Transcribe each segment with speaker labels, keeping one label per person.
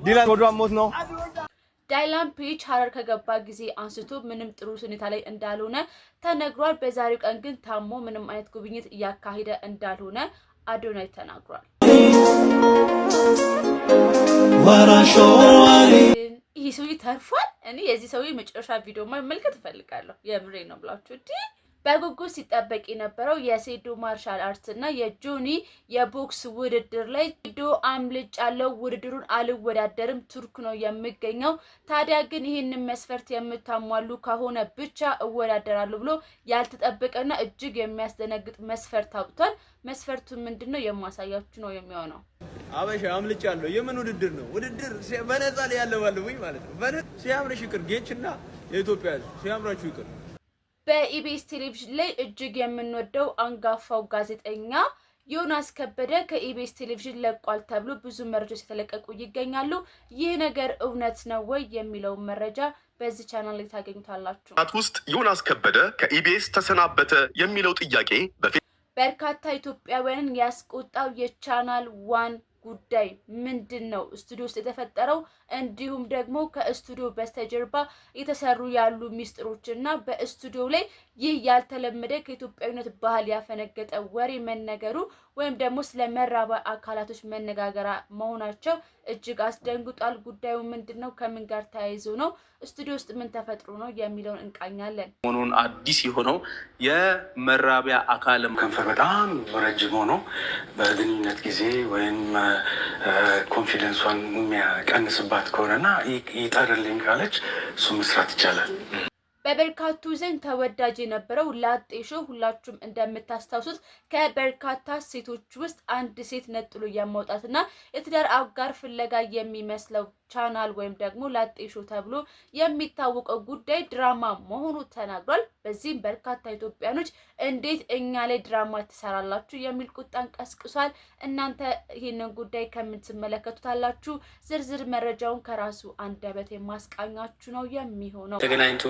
Speaker 1: ዲላን ሆዷ ሞት ነው።
Speaker 2: ዳይላን ፔጅ ሀረር ከገባ ጊዜ አንስቶ ምንም ጥሩ ሁኔታ ላይ እንዳልሆነ ተነግሯል። በዛሬው ቀን ግን ታሞ ምንም አይነት ጉብኝት እያካሄደ እንዳልሆነ አዶናይ ተናግሯል። ይህ ሰውዬ ተርፏል። እኔ የዚህ ሰውዬ መጨረሻ ቪዲዮ መመልከት እፈልጋለሁ። የምሬ ነው ብላችሁ እንዲህ በጉጉት ሲጠበቅ የነበረው የሴዶ ማርሻል አርት እና የጆኒ የቦክስ ውድድር ላይ ሴዶ አምልጫለሁ፣ ውድድሩን አልወዳደርም፣ ቱርክ ነው የምገኘው። ታዲያ ግን ይህንን መስፈርት የምታሟሉ ከሆነ ብቻ እወዳደራለሁ ብሎ ያልተጠበቀና እጅግ የሚያስደነግጥ መስፈርት አውጥቷል። መስፈርቱ ምንድን ነው? የማሳያችሁ ነው የሚሆነው።
Speaker 1: አበሻ አምልጫለሁ። የምን ውድድር ነው? ውድድር በነፃ ላይ ያለባልቡኝ ማለት ነው። ሲያምርሽ ይቅር ጌችና የኢትዮጵያ ሕዝብ ሲያምራችሁ ይቅር።
Speaker 2: በኢቢኤስ ቴሌቪዥን ላይ እጅግ የምንወደው አንጋፋው ጋዜጠኛ ዮናስ ከበደ ከኢቢኤስ ቴሌቪዥን ለቋል ተብሎ ብዙ መረጃዎች የተለቀቁ ይገኛሉ። ይህ ነገር እውነት ነው ወይ የሚለውን መረጃ በዚህ ቻናል ላይ ታገኙታላችሁ።
Speaker 3: ውስጥ ዮናስ ከበደ ከኢቢኤስ ተሰናበተ የሚለው ጥያቄ
Speaker 2: በርካታ ኢትዮጵያውያንን ያስቆጣው የቻናል ዋን ጉዳይ ምንድን ነው? ስቱዲዮ ውስጥ የተፈጠረው እንዲሁም ደግሞ ከስቱዲዮ በስተጀርባ የተሰሩ ያሉ ሚስጥሮች እና በስቱዲዮ ላይ ይህ ያልተለመደ ከኢትዮጵያዊነት ባህል ያፈነገጠ ወሬ መነገሩ ወይም ደግሞ ስለ መራቢያ አካላቶች መነጋገሪያ መሆናቸው እጅግ አስደንግጧል። ጉዳዩ ምንድን ነው? ከምን ጋር ተያይዞ ነው? ስቱዲዮ ውስጥ ምን ተፈጥሮ ነው የሚለውን እንቃኛለን።
Speaker 4: መሆኑን አዲስ የሆነው የመራቢያ አካል
Speaker 5: ከንፈር በጣም ረጅም ሆኖ በግንኙነት ጊዜ ወይም confidence ሷን የሚያቀንስባት ከሆነና ይጠርልኝ ካለች እሱ መስራት ይቻላል።
Speaker 2: በበርካቱ ዘንድ ተወዳጅ የነበረው ላጤ ሾው ሁላችሁም እንደምታስታውሱት ከበርካታ ሴቶች ውስጥ አንድ ሴት ነጥሎ የማውጣትና የትዳር አጋር ፍለጋ የሚመስለው ቻናል ወይም ደግሞ ላጤ ሾው ተብሎ የሚታወቀው ጉዳይ ድራማ መሆኑ ተናግሯል። በዚህም በርካታ ኢትዮጵያኖች እንዴት እኛ ላይ ድራማ ትሰራላችሁ የሚል ቁጣን ቀስቅሷል። እናንተ ይህንን ጉዳይ ከምን ትመለከቱታላችሁ? ዝርዝር መረጃውን ከራሱ አንደበት የማስቃኛችሁ ነው የሚሆነው።
Speaker 6: ተገናኝቶ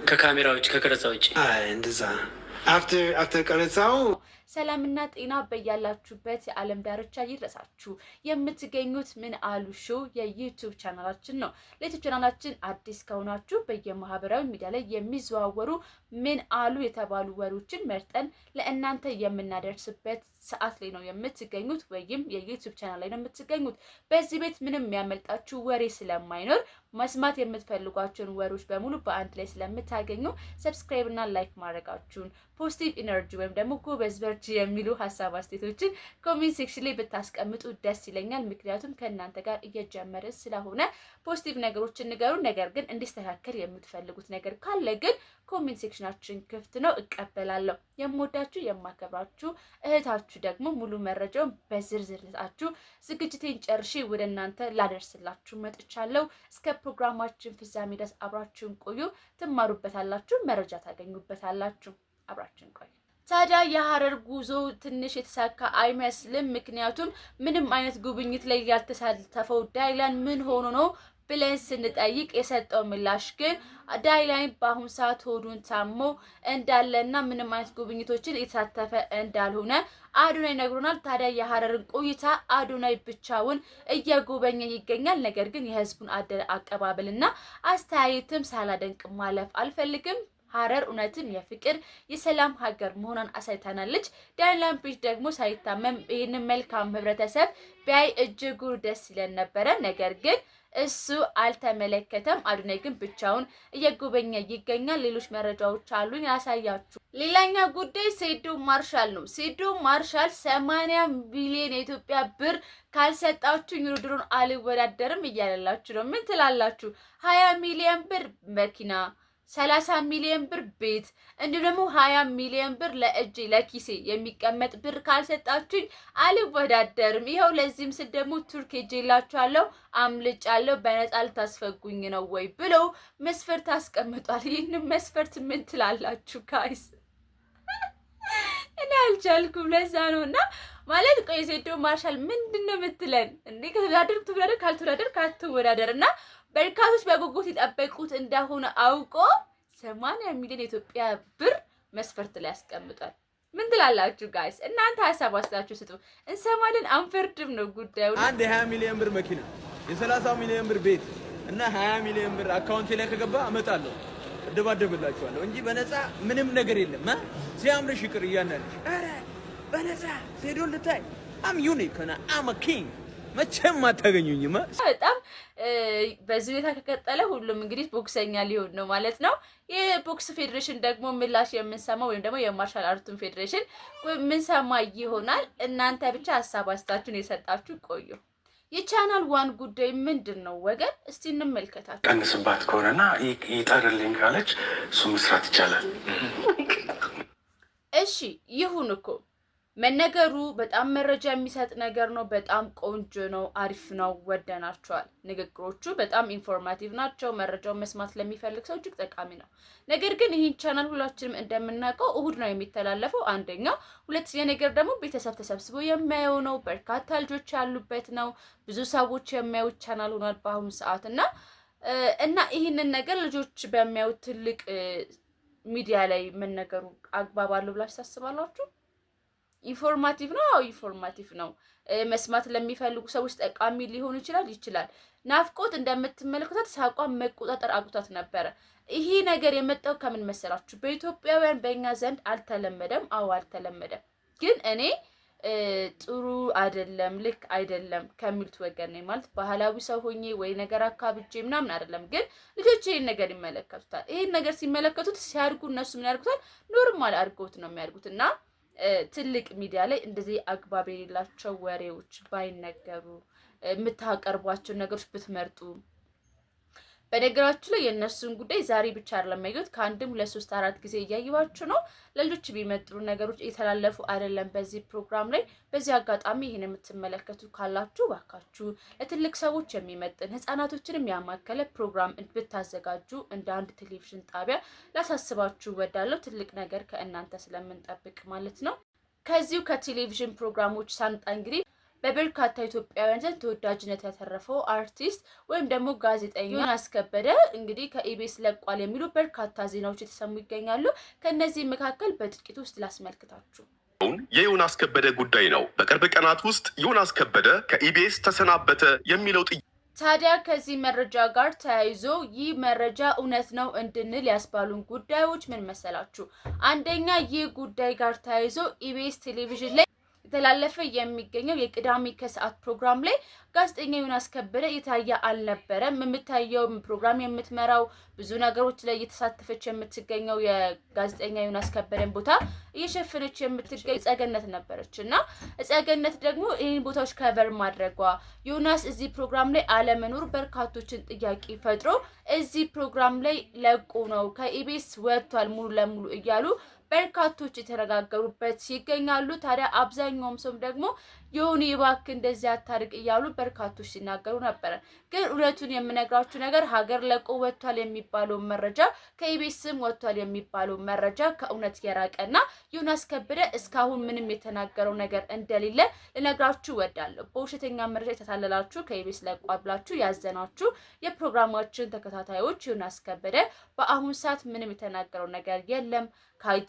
Speaker 6: ከካሜራ ውጭ፣ ከቀረጻ ውጭ?
Speaker 7: እንደዛ after ቀረጻው።
Speaker 2: ሰላምና ጤና በያላችሁበት የዓለም ዳርቻ ይድረሳችሁ። የምትገኙት ምን አሉ ሾው የዩቲዩብ ቻናላችን ነው። ለዩቲዩብ ቻናላችን አዲስ ከሆናችሁ በየማህበራዊ ሚዲያ ላይ የሚዘዋወሩ ምን አሉ የተባሉ ወሬዎችን መርጠን ለእናንተ የምናደርስበት ሰዓት ላይ ነው የምትገኙት፣ ወይም የዩቲዩብ ቻናል ላይ ነው የምትገኙት። በዚህ ቤት ምንም የሚያመልጣችሁ ወሬ ስለማይኖር መስማት የምትፈልጓቸውን ወሬዎች በሙሉ በአንድ ላይ ስለምታገኙ subscribe እና like ማድረጋችሁን፣ positive energy ወይም ደግሞ ጎበዝ በርቺ የሚሉ ሀሳብ አስተያየቶችን comment section ላይ ብታስቀምጡ ደስ ይለኛል። ምክንያቱም ከእናንተ ጋር እየጀመረ ስለሆነ positive ነገሮችን ንገሩ። ነገር ግን እንዲስተካከል የምትፈልጉት ነገር ካለ ግን comment section ኣችን ክፍት ነው፣ እቀበላለሁ። የምወዳችሁ የማከብራችሁ እህታችሁ ደግሞ ሙሉ መረጃውን በዝርዝር ልሰጣችሁ ዝግጅቴን ጨርሼ ወደ እናንተ ላደርስላችሁ መጥቻለሁ። እስከ ፕሮግራማችን ፍጻሜ ድረስ አብራችሁን ቆዩ። ትማሩበታላችሁ፣ መረጃ ታገኙበታላችሁ። አብራችሁን ቆዩ። ታዲያ የሀረር ጉዞ ትንሽ የተሳካ አይመስልም። ምክንያቱም ምንም አይነት ጉብኝት ላይ ያልተሳተፈው ዳይላን ምን ሆኖ ነው ብለን ስንጠይቅ የሰጠው ምላሽ ግን ዳይላን በአሁን ሰዓት ሆዱን ታሞ እንዳለና ምንም አይነት ጉብኝቶችን የተሳተፈ እንዳልሆነ አዶናይ ነግሮናል። ታዲያ የሀረርን ቆይታ አዶናይ ብቻውን እየጎበኘ ይገኛል። ነገር ግን የህዝቡን አቀባበልና አስተያየትም ሳላደንቅ ማለፍ አልፈልግም። ሀረር እውነትም የፍቅር የሰላም ሀገር መሆኗን አሳይታናለች። ዳይላን ፔጅ ደግሞ ሳይታመም ይህንን መልካም ህብረተሰብ ቢያይ እጅጉ ደስ ይለን ነበረ። ነገር ግን እሱ አልተመለከተም። አዶናይ ግን ብቻውን እየጎበኘ ይገኛል። ሌሎች መረጃዎች አሉኝ ያሳያችሁ። ሌላኛ ጉዳይ ሴዶ ማርሻል ነው። ሴዶ ማርሻል 80 ቢሊዮን የኢትዮጵያ ብር ካልሰጣችሁ ውድድሩን አልወዳደርም እያለላችሁ ነው። ምን ትላላችሁ? 20 ሚሊዮን ብር መኪና፣ 30 ሚሊዮን ብር ቤት፣ እንዲሁም ደግሞ 20 ሚሊዮን ብር ለእጅ ለኪሴ የሚቀመጥ ብር ካልሰጣችሁኝ አልወዳደርም። ይኸው ለዚህም ስል ደግሞ ቱርክ ሄጄላችኋለሁ፣ አምልጫለሁ፣ በነፃ ልታስፈጉኝ ነው ወይ ብለው መስፈርት አስቀምጧል። ይህንን መስፈርት ምን ትላላችሁ guys? እኔ አልቻልኩም። ለዛ ነው እና ማለት ቆይ ሴዶ ማርሻል ምንድን ነው የምትለን እንዴ? ከተወዳደርክ ትወዳደር፣ ካልተወዳደርክ አትወዳደር። እና በርካቶች በጉጉት የጠበቁት እንደሆነ አውቆ 80 ሚሊዮን የኢትዮጵያ ብር መስፈርት ላይ ያስቀምጧል። ምን ትላላችሁ guys? እናንተ ሀሳብ አስተያየታችሁ ስጡ፣ እንሰማለን፣ አንፈርድም ነው ጉዳዩ።
Speaker 1: አንድ የ20 ሚሊዮን ብር መኪና፣ የ30 ሚሊዮን ብር ቤት እና 20 ሚሊዮን ብር አካውንቴ ላይ ከገባ እመጣለሁ፣ እደባደብላችኋለሁ እንጂ በነፃ ምንም ነገር የለም። ሲያምርሽ ይቅር እያንዳንድሽ። ኧረ በነፃ ሴዶን ልታይ። I'm unique እና I'm king፣ መቼም አታገኙኝም።
Speaker 2: በጣም በዚህ ሁኔታ ከቀጠለ ሁሉም እንግዲህ ቦክሰኛ ሊሆን ነው ማለት ነው። የቦክስ ፌዴሬሽን ደግሞ ምላሽ የምንሰማው ወይም ደግሞ የ martial art ኡን ፌዴሬሽን የምንሰማ ይሆናል። እናንተ ብቻ ሀሳብ አስተያየታችሁን የሰጣችሁ ቆዩ። የ Channel One ጉዳይ ምንድን ነው ወገን? እስቲ እንመልከታቸው።
Speaker 5: ቀንስባት ከሆነና ይጠርልኝ ካለች እሱ መስራት ይቻላል።
Speaker 2: እሺ ይሁን እኮ መነገሩ በጣም መረጃ የሚሰጥ ነገር ነው። በጣም ቆንጆ ነው፣ አሪፍ ነው፣ ወደናቸዋል። ንግግሮቹ በጣም informative ናቸው። መረጃውን መስማት ለሚፈልግ ሰው እጅግ ጠቃሚ ነው። ነገር ግን ይህን ቻናል ሁላችንም እንደምናውቀው እሁድ ነው የሚተላለፈው፣ አንደኛው። ሁለተኛ ነገር ደግሞ ቤተሰብ ተሰብስቦ የሚያየው ነው። በርካታ ልጆች ያሉበት ነው። ብዙ ሰዎች የሚያዩት ቻናል ሆኗል በአሁኑ ሰዓት እና ይህንን ነገር ልጆች በሚያዩት ትልቅ ሚዲያ ላይ መነገሩ አግባብ አለው ብላችሁ ታስባላችሁ? Informative ነው። አዎ informative ነው። መስማት ለሚፈልጉ ሰዎች ጠቃሚ ሊሆን ይችላል ይችላል። ናፍቆት እንደምትመለከቷት ሳቋን መቆጣጠር አቅቷት ነበረ። ይሄ ነገር የመጣው ከምን መሰላችሁ? በኢትዮጵያውያን በእኛ ዘንድ አልተለመደም። አዎ አልተለመደም። ግን እኔ ጥሩ አይደለም፣ ልክ አይደለም ከሚሉት ወገን ነኝ። ማለት ባህላዊ ሰው ሆኜ ወይ ነገር አካብጄ ምናምን አይደለም። ግን ልጆች ይሄን ነገር ይመለከቱታል። ይሄን ነገር ሲመለከቱት ሲያድጉ እነሱ ምን ያድርጉታል? Normal አድርገውት ነው የሚያድጉት። እና ትልቅ ሚዲያ ላይ እንደዚህ አግባብ የሌላቸው ወሬዎች ባይነገሩ፣ የምታቀርቧቸው ነገሮች ብትመርጡ። በነገራችሁ ላይ የእነሱን ጉዳይ ዛሬ ብቻ አይደለም ያየሁት፣ ከአንድም ሁለት ሶስት አራት ጊዜ እያየኋቸው ነው። ለልጆች የሚመጥኑ ነገሮች እየተላለፉ አይደለም በዚህ ፕሮግራም ላይ። በዚህ አጋጣሚ ይህን የምትመለከቱ ካላችሁ ባካችሁ ለትልቅ ሰዎች የሚመጥን ህጻናቶችንም ያማከለ ፕሮግራም ብታዘጋጁ እንደ አንድ ቴሌቪዥን ጣቢያ ላሳስባችሁ እወዳለሁ። ትልቅ ነገር ከእናንተ ስለምንጠብቅ ማለት ነው። ከዚሁ ከቴሌቪዥን ፕሮግራሞች ሳንወጣ እንግዲህ በበርካታ ኢትዮጵያውያን ዘንድ ተወዳጅነት ያተረፈው አርቲስት ወይም ደግሞ ጋዜጠኛ ዮናስ ከበደ እንግዲህ ከኢቢኤስ ለቋል የሚሉ በርካታ ዜናዎች የተሰሙ ይገኛሉ። ከእነዚህ መካከል በጥቂቱ ውስጥ ላስመልክታችሁ።
Speaker 3: የዮናስ ከበደ ጉዳይ ነው። በቅርብ ቀናት ውስጥ ዮናስ ከበደ ከኢቢኤስ ተሰናበተ የሚለው
Speaker 2: ታዲያ ከዚህ መረጃ ጋር ተያይዞ ይህ መረጃ እውነት ነው እንድንል ያስባሉን ጉዳዮች ምን መሰላችሁ? አንደኛ ይህ ጉዳይ ጋር ተያይዞ ኢቢኤስ ቴሌቪዥን ላይ የተላለፈ የሚገኘው የቅዳሜ ከሰዓት ፕሮግራም ላይ ጋዜጠኛ ዮናስ ከበደ የታየ አልነበረም። የምታየው ፕሮግራም የምትመራው፣ ብዙ ነገሮች ላይ እየተሳተፈች የምትገኘው፣ የጋዜጠኛ ዮናስ ከበደን ቦታ እየሸፈነች የምትገኝ ጸገነት ነበረች እና ጸገነት ደግሞ ይህን ቦታዎች cover ማድረጓ፣ ዮናስ እዚህ ፕሮግራም ላይ አለመኖር በርካቶችን ጥያቄ ፈጥሮ እዚህ ፕሮግራም ላይ ለቆ ነው፣ ከኢቢኤስ ወጥቷል ሙሉ ለሙሉ እያሉ በርካቶች የተነጋገሩበት ይገኛሉ። ታዲያ አብዛኛውም ሰው ደግሞ የሆነ እባክህ እንደዚህ አታድርግ እያሉ በርካቶች ሲናገሩ ነበረ። ግን እውነቱን የምነግራችሁ ነገር ሀገር ለቆ ወጥቷል የሚባለው መረጃ፣ ከኢቢኤስም ወጥቷል የሚባለው መረጃ ከእውነት የራቀና ዮናስ ከበደ እስካሁን ምንም የተናገረው ነገር እንደሌለ ልነግራችሁ እወዳለሁ። በውሸተኛ መረጃ የተታለላችሁ፣ ከኢቢኤስ ለቋል ብላችሁ ያዘናችሁ የፕሮግራማችን ተከታታዮች፣ ዮናስ ከበደ በአሁኑ ሰዓት ምንም የተናገረው ነገር የለም።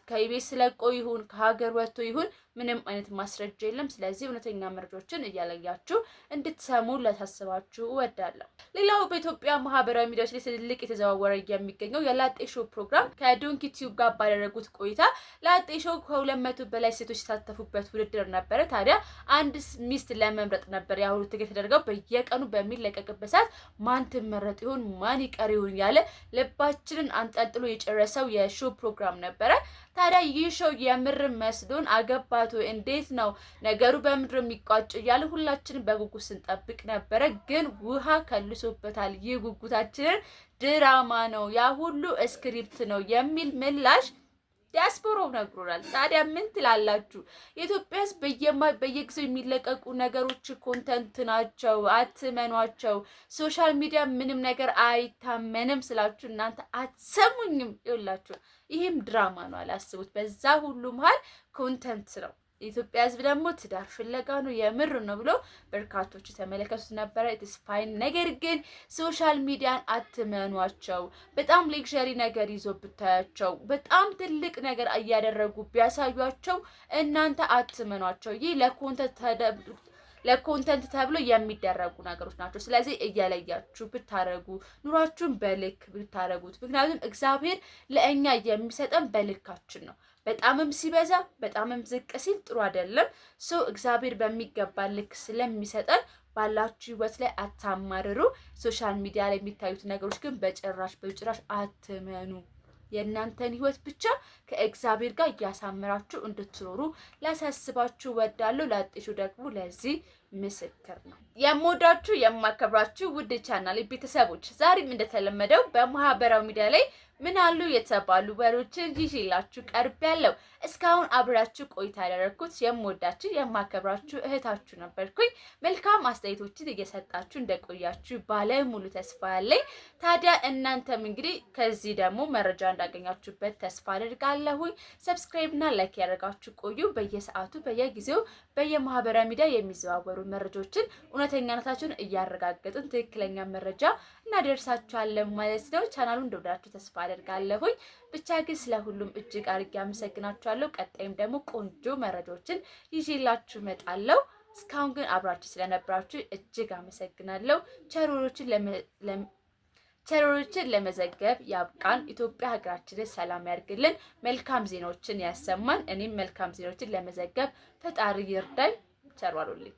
Speaker 2: ከኢቢኤስ ለቆ ይሁን ከሀገር ወጥቶ ይሁን ምንም አይነት ማስረጃ የለም። ስለዚህ እውነተኛ መረጃዎችን እያለያችሁ እንድትሰሙ ላሳስባችሁ እወዳለሁ። ሌላው በኢትዮጵያ ማህበራዊ ሚዲያዎች ላይ ትልቅ የተዘዋወረ የሚገኘው የላጤ ሾው ፕሮግራም ከዶንኪ ቲዩብ ጋር ባደረጉት ቆይታ ላጤ ሾው ከ200 በላይ ሴቶች የተሳተፉበት ውድድር ነበረ። ታዲያ አንድ ሚስት ለመምረጥ ነበር የአሁኑ ትግል የተደረገው። በየቀኑ በሚለቀቅበት ሰዓት ማን ትመረጥ ይሆን፣ ማን ይቀር ይሆን ያለ ልባችንን አንጠልጥሎ የጨረሰው የ show ፕሮግራም ነበረ። ታዲያ ይህ show የምር መስሎን አገባቶ እንዴት ነው ነገሩ፣ በምድር የሚቋጭ እያለ ሁላችንም በጉጉት ስንጠብቅ ነበረ። ግን ውሃ ከልሶበታል። ይህ ጉጉታችንን ድራማ ነው፣ ያ ሁሉ script ነው የሚል ምላሽ ዲያስፖራው ነግሮናል። ታዲያ ምን ትላላችሁ? የኢትዮጵያ ሕዝብ በየጊዜው የሚለቀቁ ነገሮች content ናቸው፣ አትመኗቸው። Social media ምንም ነገር አይታመንም ስላችሁ እናንተ አትሰሙኝም። ይኸውላችሁ ይህም ድራማ ነው አላስቡት። በዛ ሁሉ መሀል content ነው። የኢትዮጵያ ሕዝብ ደግሞ ትዳር ፍለጋ ነው የምር ነው ብሎ በርካቶች ተመለከቱት ነበረ። It's fine። ነገር ግን social media ን አትመኗቸው። በጣም luxury ነገር ይዞ ብታያቸው፣ በጣም ትልቅ ነገር እያደረጉ ቢያሳዩቸው እናንተ አትመኗቸው። ይህ ለ content ተብሎ የሚደረጉ ነገሮች ናቸው። ስለዚህ እየለያችሁ ብታረጉ፣ ኑሯችሁን በልክ ብታረጉት። ምክንያቱም እግዚአብሔር ለእኛ የሚሰጠን በልካችን ነው። በጣምም ሲበዛ በጣምም ዝቅ ሲል ጥሩ አይደለም። So እግዚአብሔር በሚገባ ልክ ስለሚሰጠን ባላችሁ ህይወት ላይ አታማርሩ። Social media ላይ የሚታዩት ነገሮች ግን በጭራሽ በጭራሽ አትመኑ። የእናንተን ህይወት ብቻ ከእግዚአብሔር ጋር እያሳመራችሁ እንድትኖሩ ላሳስባችሁ ወዳለሁ። ላጤሹ ደግሞ ለዚህ ምስክር ነው። የምወዳችሁ የማከብራችሁ ውድ ቻናል ቤተሰቦች፣ ዛሬም እንደተለመደው በማህበራዊ ሚዲያ ላይ ምን አሉ የተባሉ ወሬዎችን ይዤላችሁ ቀርቤያለሁ። እስካሁን አብራችሁ ቆይታ ያደረግኩት የምወዳችሁ የማከብራችሁ እህታችሁ ነበርኩኝ። መልካም አስተያየቶችን እየሰጣችሁ እንደቆያችሁ ባለ ሙሉ ተስፋ ያለኝ። ታዲያ እናንተም እንግዲህ ከዚህ ደግሞ መረጃ እንዳገኛችሁበት ተስፋ አድርጋለሁኝ። Subscribe እና like ያደረጋችሁ ቆዩ። በየሰዓቱ፣ በየጊዜው በየማህበራዊ ሚዲያ የሚዘዋወሩ መረጃዎችን እውነተኛነታቸውን እያረጋገጥን ትክክለኛ መረጃ እናደርሳችኋለን ማለት ነው። ቻናሉን እንደወዳችሁ ተስፋ አደርጋለሁኝ። ብቻ ግን ስለ ሁሉም እጅግ አድርጌ አመሰግናችኋለሁ። ቀጣይም ደግሞ ቆንጆ መረጃዎችን ይዤላችሁ እመጣለሁ። እስካሁን ግን አብራችሁ ስለነበራችሁ እጅግ አመሰግናለሁ። ቸሮችን ለመዘገብ ያብቃን። ኢትዮጵያ ሀገራችንን ሰላም ያድርግልን። መልካም ዜናዎችን ያሰማን። እኔም መልካም ዜናዎችን ለመዘገብ ፈጣሪ ይርዳኝ። ቸር ዋሉልኝ።